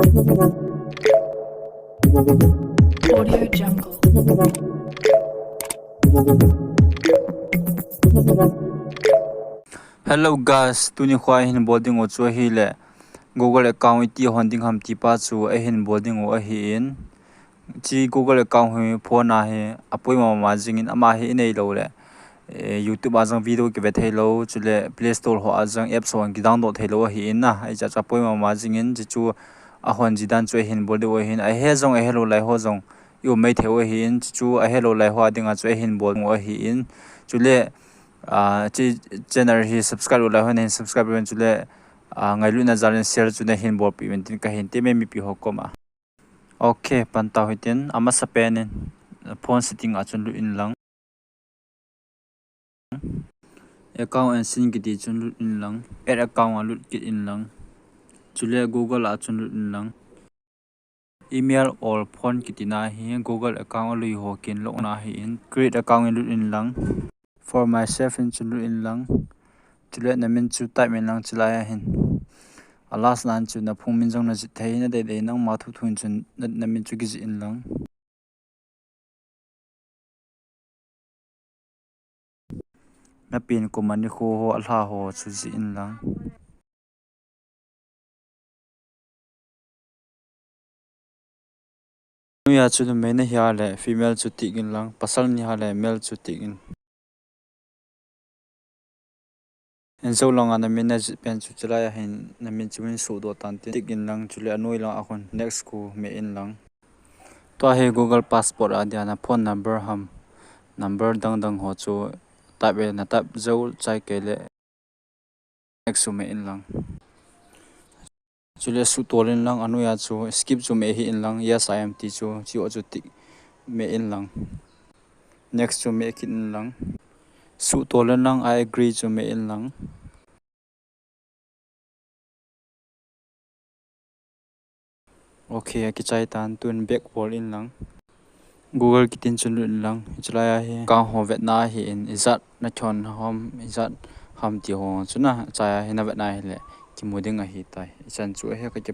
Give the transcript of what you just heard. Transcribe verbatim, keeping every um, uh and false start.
Audio Jungle. Hello guys, tuni kho a ihin bol ding u chu ahile Google account iti hon ding ham ti pa chu ihin bol ding u ahin. Chi Google account hi phone a hi apoimo mama jingin, ama hi inei lou le, eh, YouTube a jong video kive thei lou, chule Play Store ho a jong apps ho kidownload thei lou ahin na. Ahi cha chu apoimo mama jingin, chi chu ahon ji dan chu ihin bol diu ahin. Ahe jong ahe lou lai ho jong i um mai thei u ahin, chi chu ahe lou lai ho a dinga chu ihin bol u ahin. Chule, ah, chi channel hi subscribe lou lai ho nahin subscribe uvin, chule, ah, ngailutna jal in share chu nahin bolpeh uvin tin kahin temme mipi ho koma. Ok, pan tau hitin, amasapen in phone setting a chun lut in lang. Account and sync kiti chun lut in lang. Add account a lut kit in lang. Chule Google a chun lut in lang. Email or phone kiti na hi Google account alui ho kin lou na ahin, create account in lut in lang. For myself in chun lut in lang. Chule namin chu type in lang chulai ahin. A last nan chu naphung min jong najih thei, nadeidei nangma thuthu in chun na, namin chu kijih in lang. Napen koma nikho ho alha ho chu jih in lang. Noiya chu numei nahi a le female chu tick in lang, pasal nahi a le male chu tick in. Injou langa namin najih pen chu chulai ahin namin chu min suhdoh tan tin tick in lang, chule anoi lang a khun next khu meh in lang. Tua hi Google Passport a dia naphone number ham, number dang dang ho chu type e, na type jou chai kei le next chu meh in lang. Chule suhtol in lang, anoiya chu skip chu meh hih in lang, yes I am ti chu, chi ho chu tick meh in lang. Next chu meh kit in lang. Suhtol in lang, I agree chu meh in lang. Ok, akichai tan, tun back bol in lang. Google kitin chun lut in lang. Chulai ahi account ho vetna ahin, ijat nachon ham, ijat ham ti ho chu na, chai ahi navetna ahile kimu ding ahitai. Ichan chu ahi kaki